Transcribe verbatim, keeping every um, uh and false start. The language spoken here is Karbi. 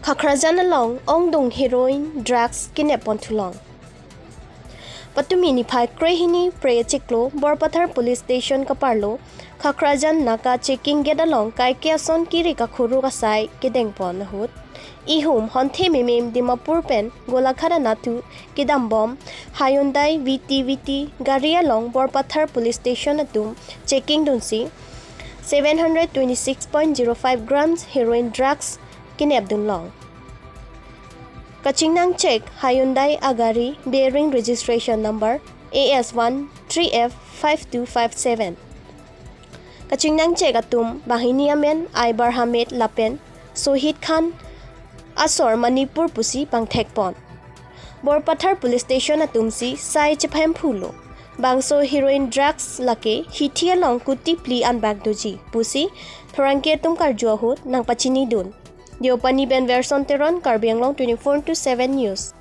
Khakrajan along ongdung heroin drugs kinep pon thu long. Patumi niphai krehini phre chiklo Borpathar Police Station kaparlo Khakrajan naka checking gate along kaike ason kiri kakhuru kasai kedeng pon ahut ihum honthe mimim Dimapur pen Golaghat anatthu kedam bom Hyundai V T V T gari along Borpathar Police Station atum checking dunsi seven hundred twenty-six point zero five grams heroin drugs kinep dun long. Kachingnang check Hyundai agari bearing registration number A S one three F five two five seven. Kachingnang check atum banghini amen Aibar Hamid lapen Sohid Khan asor Manipur pusi pangthek pon. Borpathar Police Station atumsi sai chephem phulo. Bangso heroin drugs lake hithi along kuti phli anbak doji pusi pherangke atum karju ahut nangpachini dun. Deopani pen Verson Teron, Karbi Anglong twenty-four into seven News.